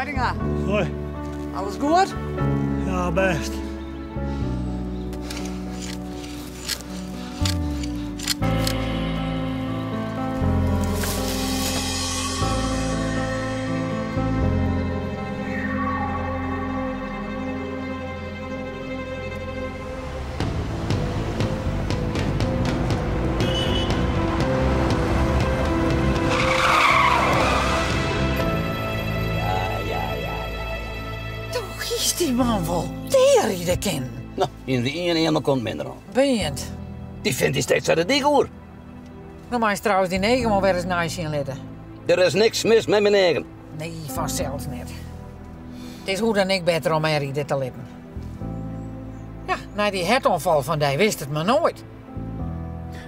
Heidinga. Hoi. Alles goed? Ja, bêst. Ja, ja, ja, ja, ja. Do hiest dy man wol dearide kinnen. No, yn de iene earm komt minder oan. Beant. Dy fint dy steekt sa de dyk oer. No meist trouwens dyn eagen wol wer ris neisjen litte. Der is niks mis mei myn eagen. Nee, fansels net. It is hoe dan ek better om my ride te litten. Ja, nei dy hertoanfal fan dy wist it mar noait.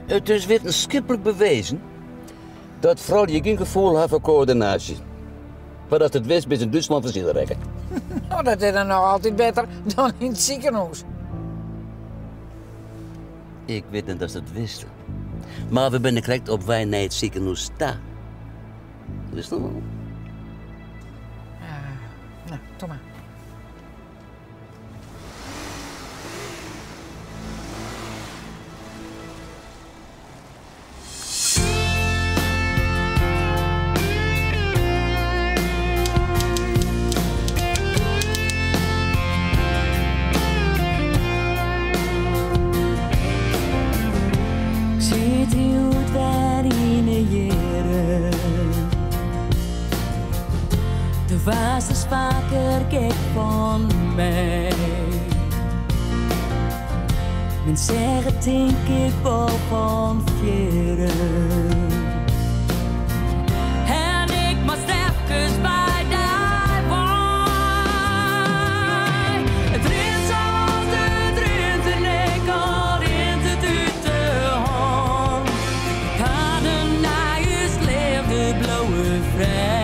It is wittenskiplik bewezen dat froulju gjin gefoel ha foar koördinaasje. Foardatst it wist bist yn Dútslân fersile rekke. No, dat is dan noch altyd better dan yn it sikehûs. Ik wit net oftst it wist, mar we binne krekt op wei nei it sikehûs ta. Witst noch wol? No, toe mar. Ik sit hjoed wer yn 'e jierren. Do waardst ris faker gek fan my. Men seach tink ik wol fan fierren. En ik moast efkes by dy wei. It rint sa't it rint en ek al rint it út de hân. De paden nei ús leafde bliuwe frij.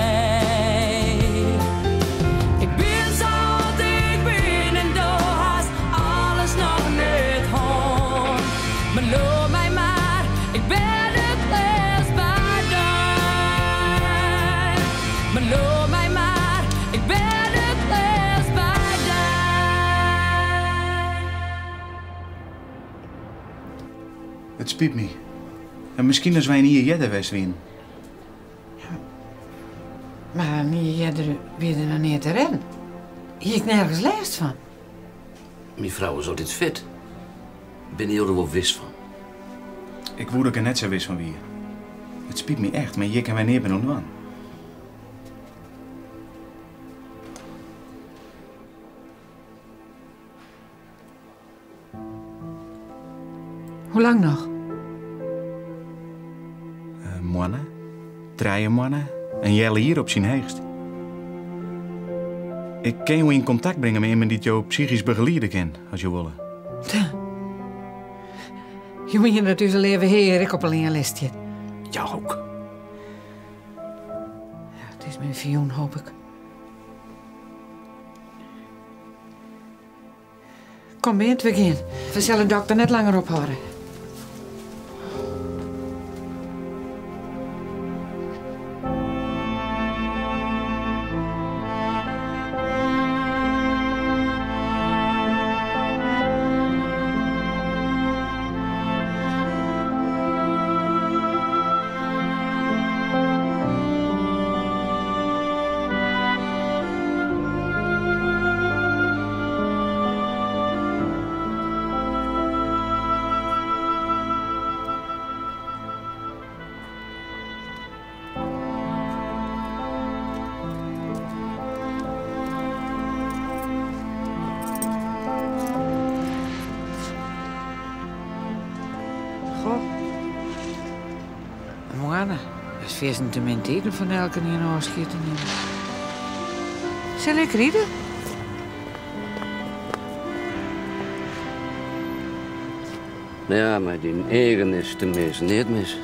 Ik bin sa't ik bin en do hast alles noch net hân. Mar leau my mar, ik bin it leafst by dy. Mar leau my mar, ik bin it leafst by dy. It spyt my. Ja, miskien as wy in jier earder west wienen. Mar in jier earder wie der noch neat te rêden. Hie ik nergens lêst fan. Myn frou is altyd fit. Binne jo der wol wis fan? Ik woe dat ik der net sa wis fan wie. It spyt my echt, mar hjir kinne wy neat mear oan dwaan. Hoe lang noch? In moanne, trije moanne, in healjier op syn heechst. Ik kin jo yn kontakt bringe mei immen dy't jo psychysk begeliede kin, as jo wolle. Jo miene dat ús leave hear ek op 'e leanlist stiet? Ja, ook. Ja, it is myn fioen, hoop ik. Kom Beant, we gean. We sille de dokter net langer ophâlde. Goh. In moanne. Dat is fierstente min tiid om fan elkenien ôfskied te nimmen. Sil ik ride? Ja, mei dyn eagen is teminsten neat mis.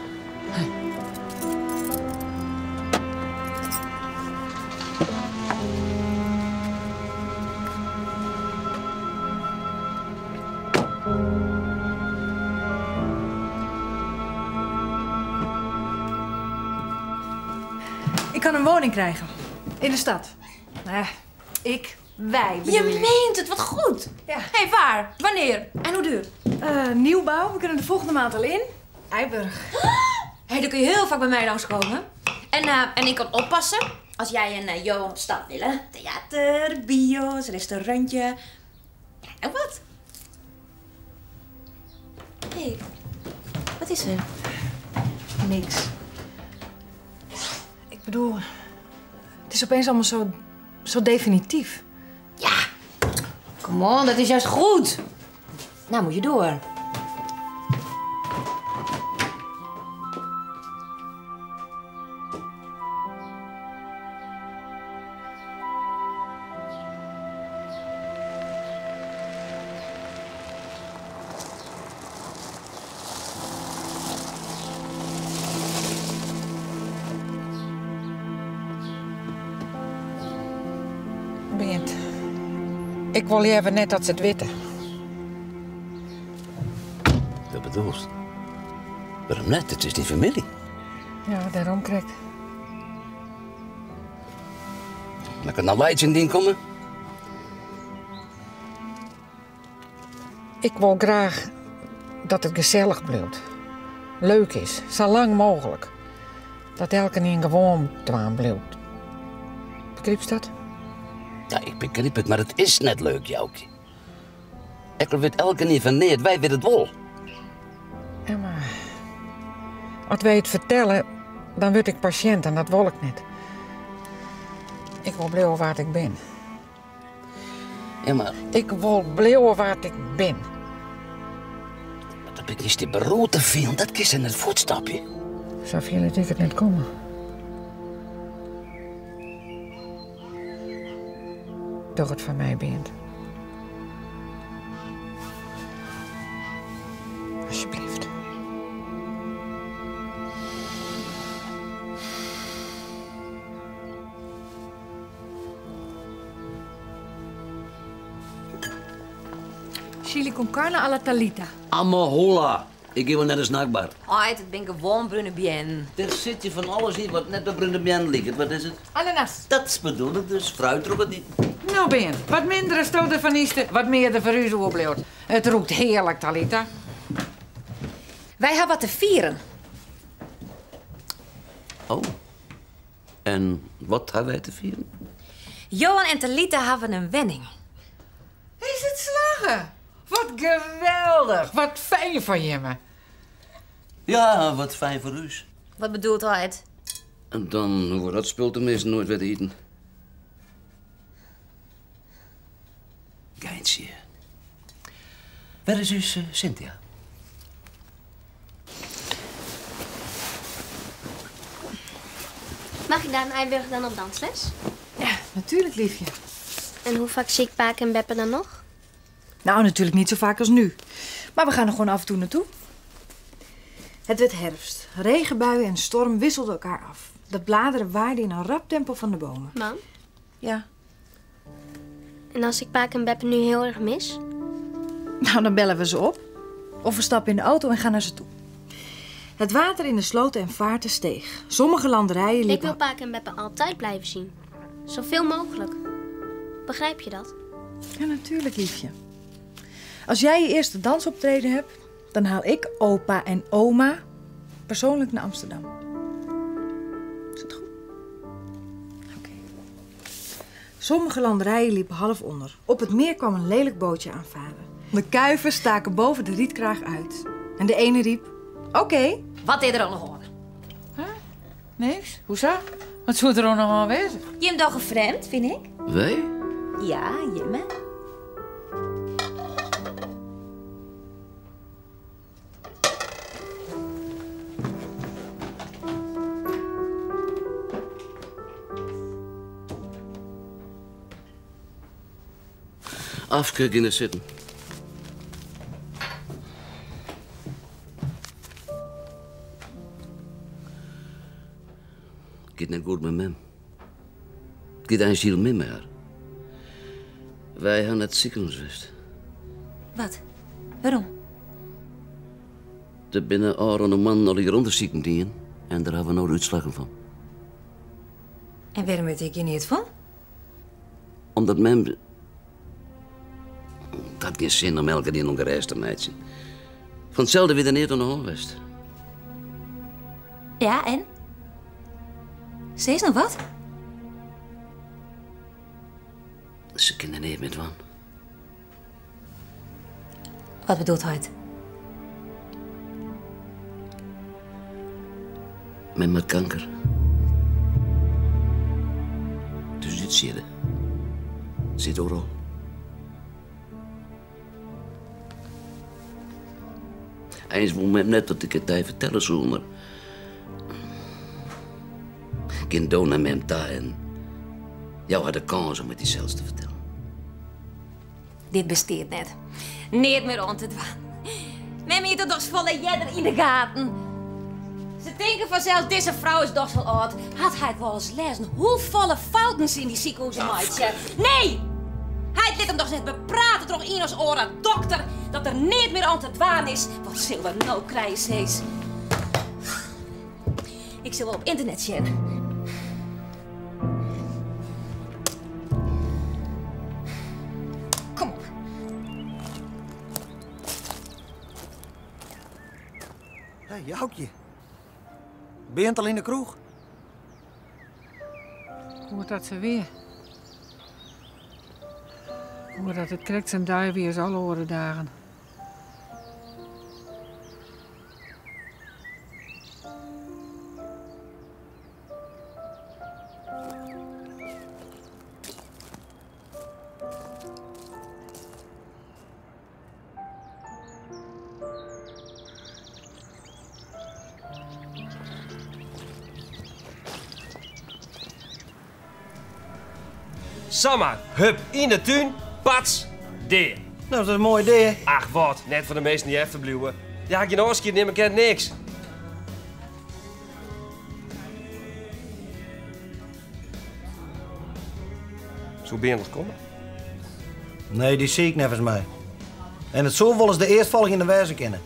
Ik kan een woning krijgen. In de stad. Eh, ik, wij Je bedoel ik. meent het, wat goed. Ja. Hé, waar? Wanneer? En hoe duur? Nieuwbouw, we kunnen de volgende maand al in. IJburg. Hé, dan kun je heel vaak bij mij langskomen. En ik kan oppassen als jij en Johan op stap willen. Theater, bios, restaurantje. Ja, en wat? Hé, wat is er? Niks. Ik bedoel, het is opeens allemaal zo definitief. Ja, come on, dat is juist goed. Nou moet je door. Bent. Ik wil even net dat ze het weten. Dat bedoelt. Waarom net? Het is die familie. Ja, daarom krijg ik. Dan kan nou Leids in dien komen. Ik wil graag dat het gezellig blijft. Leuk is, zo lang mogelijk. Dat elke een gewoon twaan blijft. Begrijp je dat? Ja, ik begrijp het, maar het is net leuk, Joukje. Ik weet elke niet van neer, wij weten het wel. Ja, maar als wij het vertellen, dan word ik patiënt en dat wil ik niet. Ik wil blijven waar ik ben. Ja, maar Ik wil blijven waar ik ben. Maar dat ben ik die beroerd te veel, dat is in het voetstapje. Zo veel ik het niet komen. Doch het van mij bent. Alsjeblieft. Chili con carne alla Talita. Amahola. Ik geef wel net een snackbar. Hoi, het ben gewoon brune bien. Er zit je van alles in wat net op brune bien ligt. Wat is het? Ananas. Dat bedoel ik dus. Fruit erop het niet. Nou Ben, wat minder stoten van Iste, wat meer de voor u opleeuwt. Het roept heerlijk, Talita. Wij hebben wat te vieren. Oh. En wat hebben wij te vieren? Johan en Talita hebben een wenning. Is het slagen? Wat geweldig. Wat fijn van je me. Ja, wat fijn voor u. Wat bedoelt hij het? En dan hoeven we dat spul tenminste nooit weer te eten. Geintje. Waar is uw Cynthia? Mag ik daar in IJburg dan op dansles? Ja, natuurlijk, liefje. En hoe vaak zie ik Paak en Beppe dan nog? Nou, natuurlijk niet zo vaak als nu. Maar we gaan er gewoon af en toe naartoe. Het werd herfst. Regenbuien en storm wisselden elkaar af. De bladeren waaiden in een rap tempo van de bomen. Mam? Ja. En als ik Paak en Beppe nu heel erg mis? Nou, dan bellen we ze op. Of we stappen in de auto en gaan naar ze toe. Het water in de sloten en vaarten steeg. Sommige landerijen liepen... Ik wil Paak en Beppe altijd blijven zien. Zoveel mogelijk. Begrijp je dat? Ja, natuurlijk, liefje. Als jij je eerste dansoptreden hebt, dan haal ik opa en oma persoonlijk naar Amsterdam. Is dat goed? Oké. Sommige landerijen liepen half onder. Op het meer kwam een lelijk bootje aanvaren. De kuiven staken boven de rietkraag uit. En de ene riep, oké. Wat deed er al nog aan? Huh? Niks? Hoezo? Wat zou er al nog aan wezen? Je hebt al gefremd, vind ik. Wij? Ja, Jimme. Afke in de zitten. Het gaat net goed met mem. Het gaat een ziel met haar. Wij gaan het ziekenhuis geweest. Wat? Waarom? Er binnen Aaron een man al hier onderzieken dienen en daar hebben we nou de uitslagen van. En waarom weet ik je niet van? Omdat mem. It hat gjin sin om elkenien ûngerêst te meitsjen. Fan itselde wie der neat oan de hân west. Ja, en? Sis noch wat? Se kinne neat mear dwaan. Wat bedoelt heit? Mem hat kanker. Dus dit sitte. Sit oeral. Eins woe mem net dat ik it dy fertelle soe, mar gean do nei mem ta en jou har de kâns om it dysels te fertellen. Dit bestiet net. Neat mear oan te dwaan. Mem hie it dochs folle earder yn de gaten. Se tinke fansels, dizze frou is dochs al âld. Hat heit wolris lêzen hoefolle fouten se yn dy sikehûzen meitsje? Nee! Heit lit him dochs net beprate troch ien as oare dokter dat der neat mear oan te dwaan is. Wat sil we no krije, sis? Ik sil wol op ynternet sjen. Kom op. Hey, Joukje. Bist al yn de kroech? Goed dat se wie. Goed dat it krekt sa'n dei wie as alle oare dagen. Samar, hup, yn de tún, pats, dea. Nou, dat is in moaie dea. Ach wat, net foar de minsken dy't efterbliuwe. Dy ha gjin ôfskied nimme kind, niks. Soe Bearn noch komme? Nee, dy siik neffens my. En it soe wolris de earstfolgjende wêze kinne.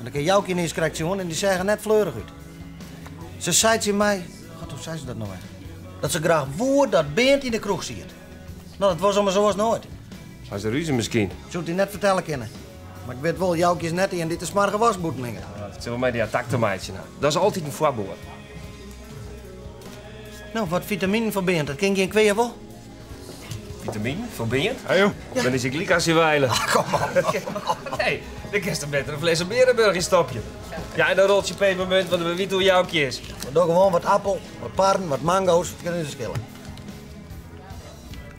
Want ik ha Joukje niis krekt sjoen en dy seach der net fleurich út. Se sei tsjin my, God, hoe sei se dat no wer? Dat se graach woe dat Bearnd yn de kroech siet. No, dat wol se ommers oars noait. Ha se rúzje miskien? Soe ik dy net fertelle kinne. Mar ik wit wol, Joukje is net ien dy't de smoarge wask bûten hinget. It sil wol mei dy attack te meitsjen ha. Dat is altyd in foarboade. No, wat fitaminen foar Bearnd, dat kin gjin kwea wol. Fitaminen foar Bearnd? Ja, joh. Dan is ik lyk as je wijlen. Ah, kom op. Nee, dan kinst der better in flesse Berenburg yn stopje. Ja, en dan roltsje pepermunt, want we witte hoe Joukje is. We dogge gewoan wat appel, wat parren, wat mango's, it kin net skele.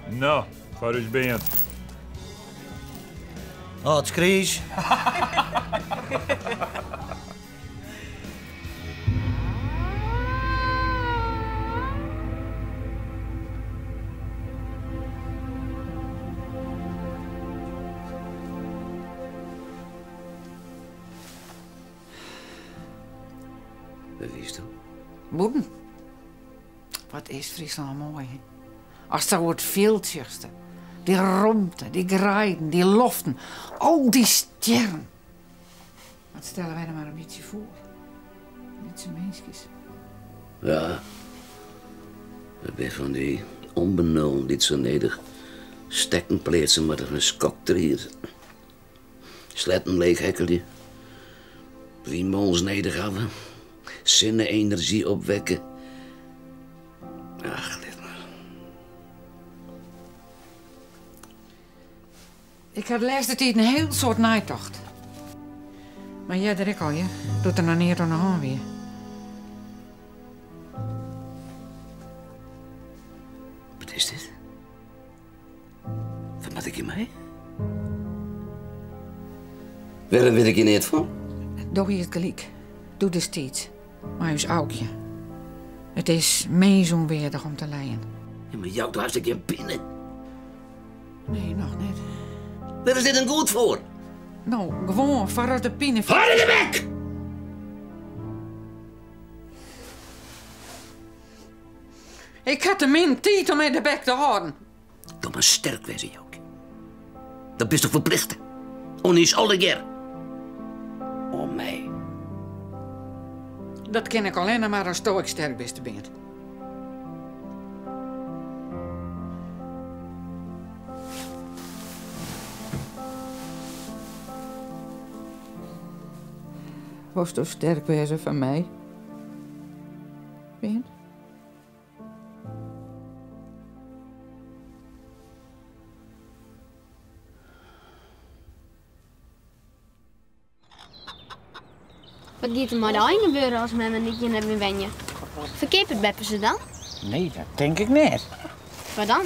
No, foar ús Bearnd. Oh, it skries. Wêr wiesto? Bûten. Wat is Fryslân moai, hè? Ast oer it fjild sjochst. Dy romte, dy greiden, dy loften, al dy stjerren. Wat stelle wy der mar in bytsje foar? Lytse minskjes. Ja, it binne fan dy ûnbenullen dy't sa nedich stekken pleatse moatte fan skoktried. Sletten leechhekkelje, wynmollens nedich hawwe, sinne-enerzjy opwekke. Ach, lit mar. Ik ha de lêste tiid in hiel soad neitocht. Mar earder ek al, hear, doe't der noch neat oan de hân wie. Wat is dit? Wat moat ik hjirmei? Wêrom wit ik hjir neat fan? Do hiest gelyk, doedestiids, mei ús Aukje. It is minsûnweardich om te lijen. Ja, mar Jouk, do hast ek gjin pine. Nee, noch net. Wêr is dit dan goed foar? No, gewoan foar as de pine. Hâld de bek! Ik ha te min tiid om my de bek te hâlden. Do moatst sterk wêze, Joukje. Dat bist doch ferplichte. Oan ús allegear. Oan my. Dat kin ik allinne mar asto ek sterk bist, Bearnd. Wolsto sterk wêze foar my? Berend? Wat giet der mei de einen gebeuren as mem en ik hjir net mear wenje? Ferkeapet beppe se dan? Nee, dat tink ik net. Wat dan?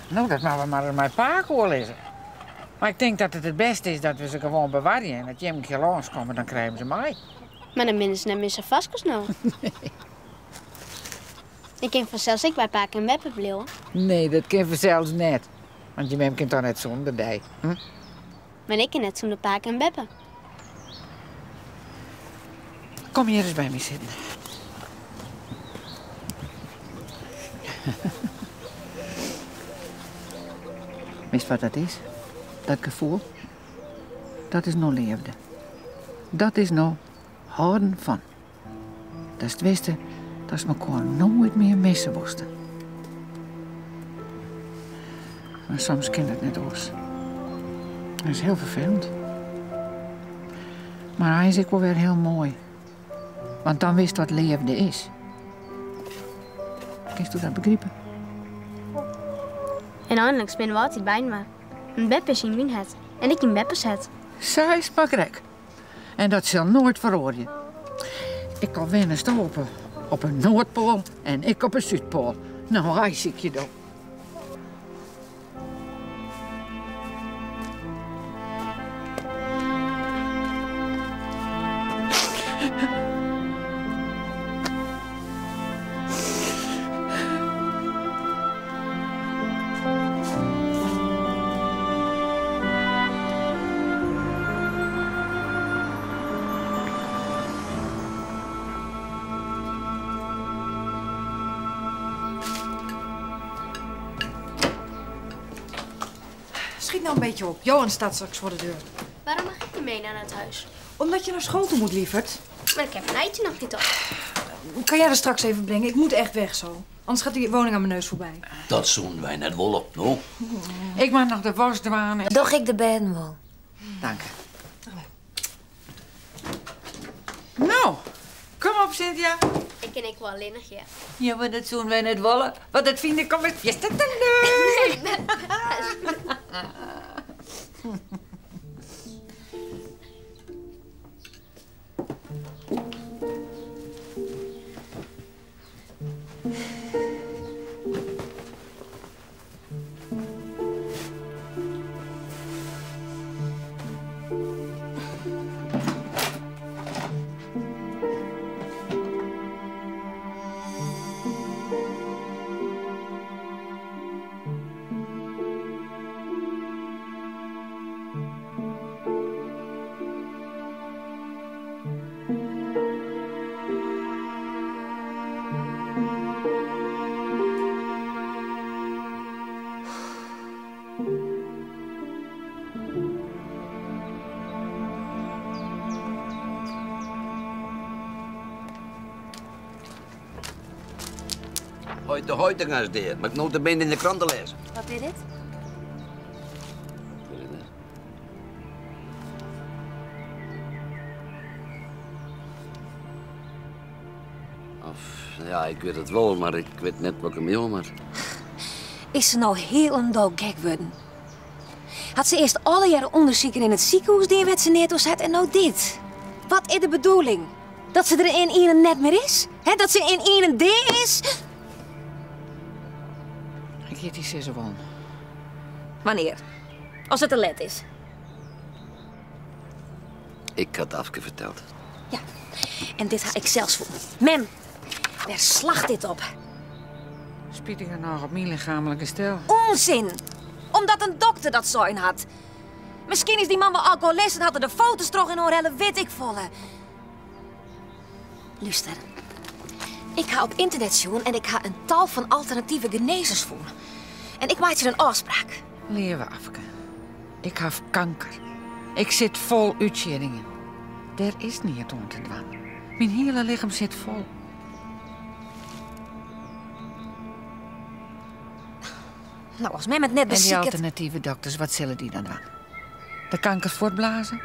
No, dat moatte we mar ris mei pake oerlizze. Mar ik tink dat it it bêste is dat we se gewoan bewarje en as jim in kear lânskomme, dan krije we se mei. Mar dan binne se net mear sa farsk as no. Ik kin fansels ek by pake en beppe bliuwe. Nee, dat kin fansels net. Want je mem kin toch net sûnder dy? Hm? Mar ik kin net sûnder pake en beppe. Kom hjir ris by my sitten. Witst wat dat is? Dat gefoel? Dat is no leafde. Dat is no hâlden fan. Datst witst datst mekoar noait mear misse wolst. Mar soms kin dat net oars. Dat is hiel ferfelend. Mar hy is ek wol wer hiel moai. Want dan witst wat leafde is. Kinsto dat begripe? En einliks binne we altyd byinoar. Want beppe is yn myn hert en ik yn beppes hert. Sa is it mar krekt. En dat sil noait feroarje. Ek al wennesto op 'e Noardpoal en ik op 'e Súdpoal. No, hy sykje do. Schiet nou een beetje op. Johan staat straks voor de deur. Waarom mag ik niet mee naar het huis? Omdat je naar school toe moet, lieverd. Maar ik heb mijn eitje nog niet op. Kan jij er straks even brengen? Ik moet echt weg zo. Anders gaat die woning aan mijn neus voorbij. Dat zoenen wij net wollen, no? Ik mag noch de was dwaan. Doch ik de bern wol. Dank. No, kom op, Cynthia. Ik kin ek wol allinnich, ja. Ja, mar dat soenen wy net wolle, want dat fyn ik ommers fierste te leuk. Hoite Hoitinga is dea, mar ik nota bene yn de krante lêzen. Wat is dit? Weet ik net. Of, ja, ik wit it wol, mar ik wit net wat ik ermei oan moat. Is se no hielendal gek wurden? Hat se earst allegearre ûndersiken yn it sikehûs dien wêr't se neat oan hat en no dit? Wat is de bedoeling? Dat se der ynienen net mear is? Hè, dat se ynienen dea is? Ik hie dy sizze wollen. Wannear? As it te let is. Ik ha it Afke ferteld. Ja, en dit ha ik sels fûn. Mem, wêr slacht dit op? Spitigernôch op myn lichaamlik gestel. Ûnsin! Omdat in dokter dat sein hat. Miskien is dy man wol alkoholist en hat er de foto's troch inoar helle, wit ik folle. Lúster, ik ha op ynternet sjoen en ik ha in tal fan alternative genezers fûn. En ik meitsje in ôfspraak. Leave Afke, ik haw kanker. Ik sit fol útsjittingen. Dêr is neat oan te dwaan. Myn hiele lichem sit fol. No, as mem it net En dy besiket. alternative dokters, wat sille dy dan dwaan? De kanker fuortblaze?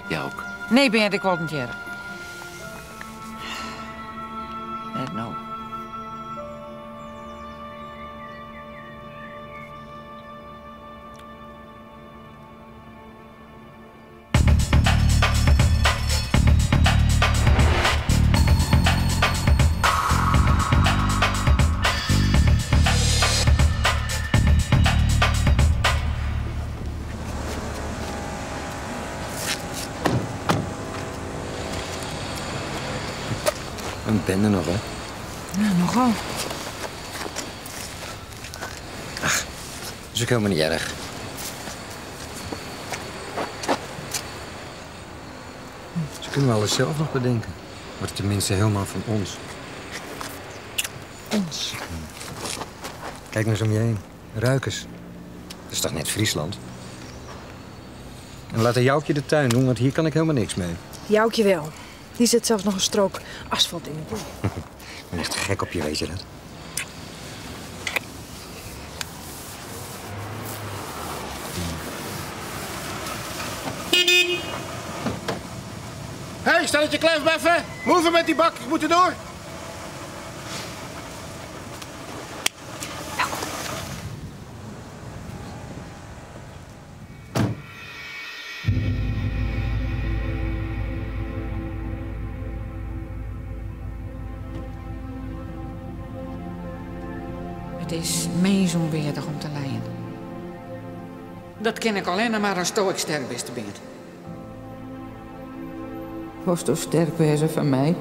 Jouk. Nee, Bernd, ik wol it net hearre. Net no. Een bende nog, hè? Ja, nogal. Ach, dat is ook helemaal niet erg. Ze kunnen we alles zelf nog bedenken. Wordt tenminste helemaal van ons. Ons. Kijk nou eens om je heen. Ruik eens. Dat is toch net Friesland? En laat de Joukje de tuin doen, want hier kan ik helemaal niks mee. Joukje wel. Die zet zelfs nog een strook asfalt in de boel. Ik ben echt gek op je, weet je dat? Hé, hey, stelletje klefbeffen. Move met die bak, ik moet erdoor. Het is mensonwaardig om te lijden. Dat ken ik alleen maar als ik sterk bent, Bernd. Was toch sterk wezen van mij?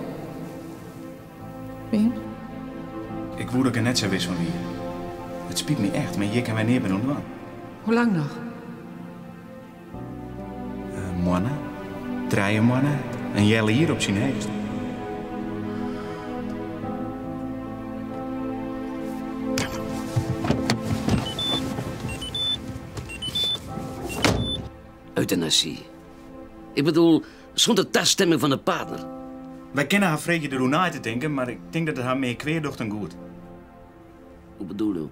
Bernd? Ik woed ook net zo wist van wie. Het spiet me echt, maar je kan mij neer ben ontwan. Hoe lang nog? Mannen, draaien mannen en Jelle hier op zijn heest. Euthanasie. Ik bedoel, zonder taststemming van de partner. Wij kennen haar vreetje er hoe na te denken, maar ik denk dat het haar meer kweer dan goed. Hoe bedoel u?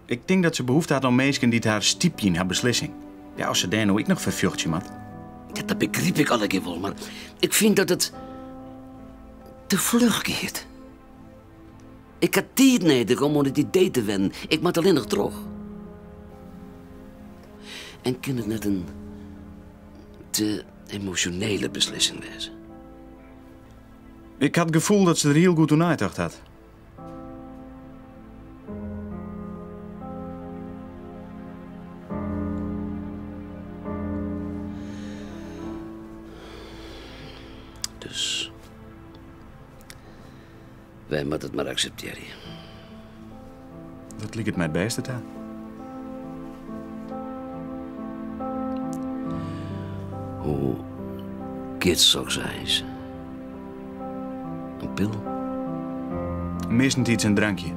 Ik denk dat ze behoefte had aan mensen die het haar stiepje in haar beslissing. Ja, als ze daar nou ik nog vervjochtje mat. Ja, dat begrijp ik alle keer wel, maar ik vind dat het te vlug gaat. Ik had tijd nodig om aan het idee te wennen. Ik moet alleen nog terug. En kan het net een te emotionele beslissing wezen? Ik had het gevoel dat ze er heel goed toe nagedacht had. Dus wij moeten het maar accepteren. Dat liep het mij het beste aan. Hoe kids ook zijn ze. Een pil? Minstens iets een drankje.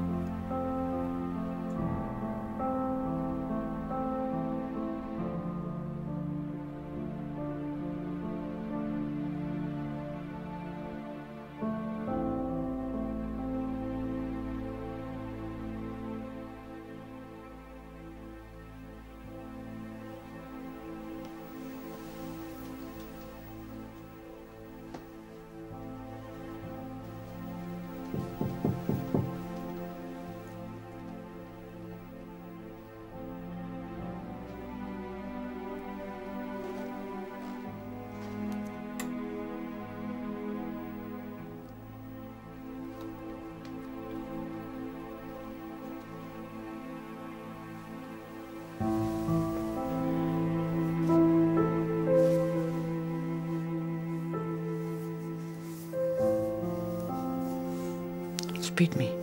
Het spijt me.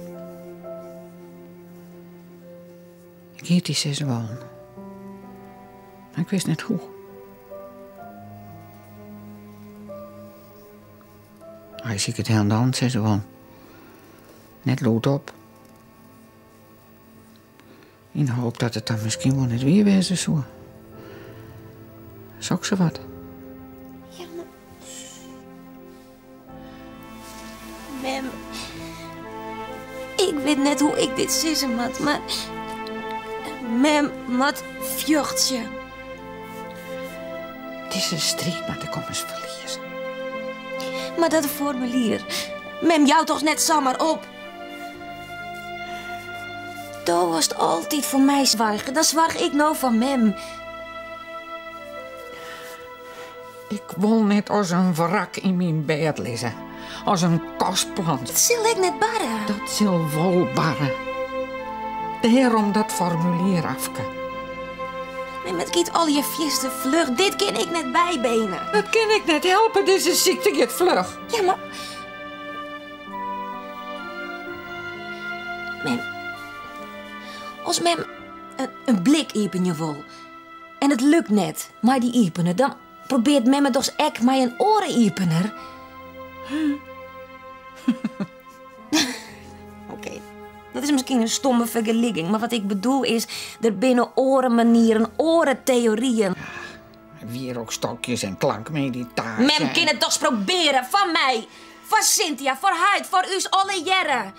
Ik hield die zes wel. Maar ik wist net hoe. Hij ziet het heel aan de hand, zei ze wel. Net lood op. In de hoop dat het dan misschien wel net weer wezen zou. Zok ze wat. Ja, maar... Mem... Ik wit net hoe't ik dit sizze moat, mar mem moat fjochtsje. Dizze striid moat ik ommers ferlieze. Mar dat formulier, mem jout dochs net samar op. Do hast altyd foar my soarge, dan soarch ik no foar mem. Ik wol net as in wrak yn myn bêd lizze, as in kastplant. Dat sil ek net barre. Dat sil wol barre. Dêrom dat formulier, Afke. Mem, it giet allegear fierste fluch. Dit kin ik net bybene. Dat kin ik net helpe, dizze sykte giet fluch. Ja, mar. Mem, as mem in blik iepenje wol en it lukt net mei dy iepener, dan probearret mem it dochs ek mei in oare iepener. Oké, dat is miskien in stomme fergeliking, mar wat ik bedoel is, der binne oare manieren, oare teoryen. Wierookstokjes en klankmeditaasje. Mem kin it dochs probearje, foar my, foar Cynthia, foar heit, foar ús allegearre.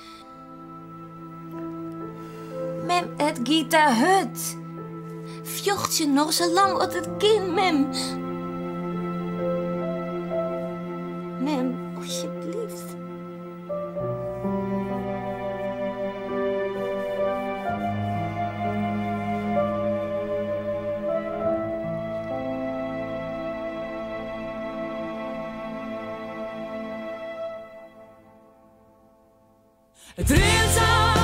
Mem, it giet te hurd. Fjochtsje noch sa lang as it kin, mem. Mem, alsjeblieft. It rint sa.